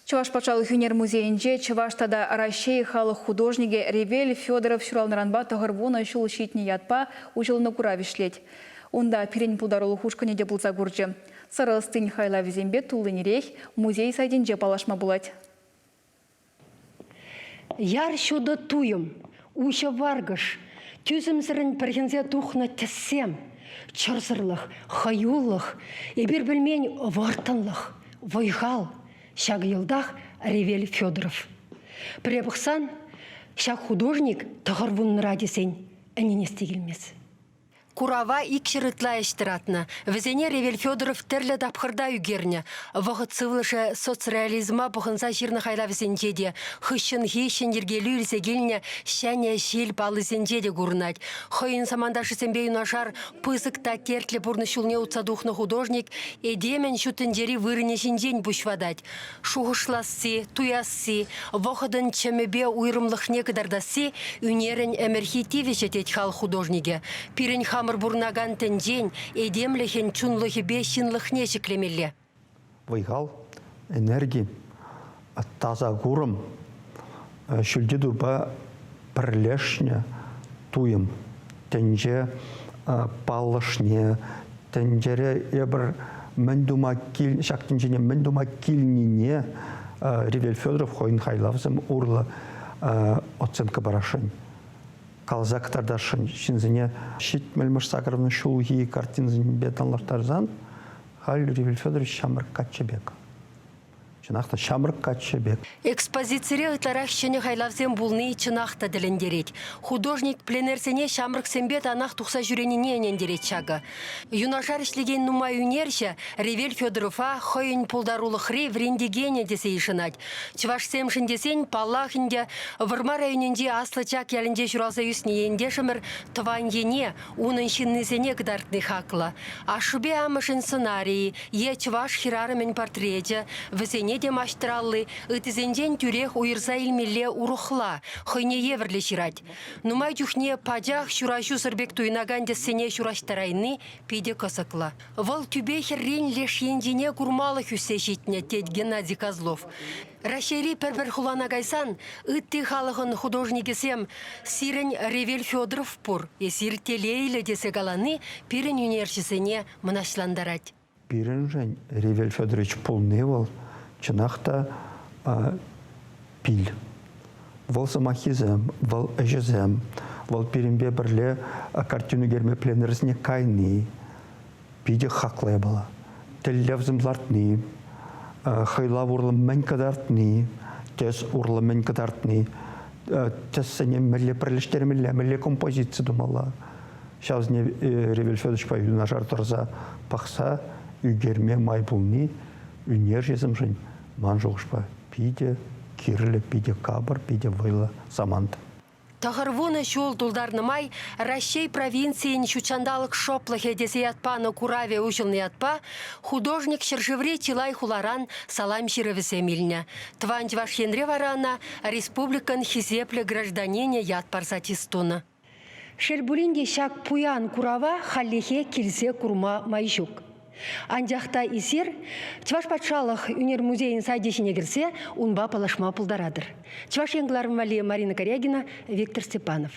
Чӑваш патшалӑх ӳнер музейӗнче Чӑваш тата Раҫҫей халӑх художникӗ Ревель Федоров ҫуралнӑранпа 90 ҫул ҫитнӗ ятпа уҫӑлнӑ курав ӗҫлет. Унта пирӗн пултарулӑх ушкӑнӗ те пулса курчӗ. Сӑрӑ ӑстин хайлавӗсемпе туллинрех музей сайтӗнче паллашма пулать. Яр ҫутӑ туйӑм, уҫӑ варкӑш, тӳсӗмсӗррӗн пӗрхӗнсе тухнӑ тӗссем, чӑрсӑрлӑх, хӑюлӑх, эпир пӗлмен вӑрттӑнлӑх, вӑй-хал. Ҫак йӑлтах Ревель Федоров. Пӗрре пӑхсан, ҫак художник 90-ра тесен ӗненес те килмест. Курава 200 ытла ӗҫ тӑратнӑ. Вӗсене Ревель Федоров тӗрлӗ тапхӑрта ӳкернӗ. Вӑхӑт сывлӑшӗ соцреализма пӑхӑнса ҫырнӑ хайлавсенче те, хыҫҫӑнхи ҫӗнйӗркелӳ илсе килнӗ ҫӗнӗ ҫил паллисенче те курӑнать. Хӑйӗн саманташӗсемпе юнашар пысӑк та тертлӗ пурнӑҫ ҫулне утса тухнӑ художник этемӗн ҫут тӗнчери вырӑнӗ ҫинчен пуҫ ватать. Шухӑшласси, туясси, вӑхӑтӑн чӗмӗпе уйрӑмлӑхне кӑтартасси ӳнерӗн ӗмӗрхи тивӗҫӗ, тет халӑх художникӗ. Пирӗн хамӑр пурӑнакан тӗнчен, этемлӗхӗн чунлӑхӗпе ҫынлӑхне ҫӗклемелле. Вӑй-хал, энерги, таса курӑм, ҫӳлти турпа пӗрлешнӗ туйӑм, тӗнче паллӑшне, тӗнчере эпир мӗн тума кил, ҫак тӗнчене мӗн тума килнине Ревель Федоров хӑйӗн хайлавсем урлӑ оценка парасшӑн, каласа кӑтартасшӑн ҫынсене ҫитмӗлмӗш сакӑрмӗш ҫулхи картинӑсемпе танлаштарсан халь Ревель Федорович ҫамрӑк каччӑ пек. Чӑнах та ҫамрӑк каччӑ пек. Экспозицире ытларах ҫӗнӗ хайлавсем пулни чӑнах та тӗлӗнтерет. Художник пленэрсене ҫамрӑксемпе танах тухса ҫӳренине ӗнентерет ҫакӑ. Юнашар ӗҫлекен нумай ӳнерҫӗ Ревель Федорова хӑйӗн пултарулӑхри вӗрентекенӗ тесе йышӑнать. Чӑвашсемшӗн тесен, паллах ӗнтӗ, Вӑрмар районӗнчи Аслӑ Чак ялӗнче ҫуралса ӳснӗ ентешӗмӗр тӑван ене, унӑн ҫыннисене кӑтартни хаклӑ. Ашшӗпе амӑшӗн сӑнарӗ-и е чӑваш хӗрарӑмӗн портречӗ, вӗсене те маҫтӑралли, ыттисенчен тӳрех уйӑрса илмелле урӑхла, хӑйне евӗрлӗ ҫырать. Нумай чухне пачах ҫураҫусӑр пек туйӑнакан тӗссене ҫураҫтарайни питӗ кӑсӑклӑ. Вӑл тӳпе хӗррин леш енчине курмалӑх ӳссе ҫитнӗ, тет Геннадий Козлов. Раҫҫейри пӗр-пӗр хулана кайсан ытти халӑхӑн художникӗсем сирӗн Ревель Федоров пур, эсир телейлӗ тесе калани пирӗн ӳнерҫӗсене мӑнаҫлантарать. Пирӗншӗн Ревель Федорович пулни вӑл чӑнах та пил. Вӑл сӑмаххисем, вӑл ӗҫӗсем, вӑл пирӗнпе пӗрле картина ӳкерме пленэрсене кайни питӗ хаклӑ япала. Тӗллевсем лартни, хӑйлав урлӑ мӗн кӑтартни, тӗс урлӑ мӗн кӑтартни, тӗссене мӗнле пӗрлештермелле, мӗнле композици тумалла. Ҫавсене Ревель Федоровичпа юнашар тӑрса пӑхса ӳкерме май пулни ӳнерҫӗсемшӗн, ман шухӑшпа, питӗ кирлӗ, питӗ капӑр, питӗ вӑйлӑ самант. 90 ҫул тултарнӑ май Раҫҫей провинцийӗн ҫутҫанталӑк шӑплӑхӗ тесе ят панӑ куравӗ уҫӑлнӑ ятпа художник ҫӗршыври чылай хуларан салам ҫырӑвӗсем илнӗ. Тӑван Чӑваш Енре вара ӑна республикӑн хисеплӗ гражданинӗ ят парса чыс тунӑ. Шел пулин те ҫак пуян курава хальлӗхе килсе курма май ҫук. Анчах та эсир Чӑваш патшалӑх ӳнер музейӗн сайчӗ ҫине кӗрсе унпа паллашма пултаратӑр. Чӑваш Ен кӑларӑм валли Марина Корягина, Виктор Степанов.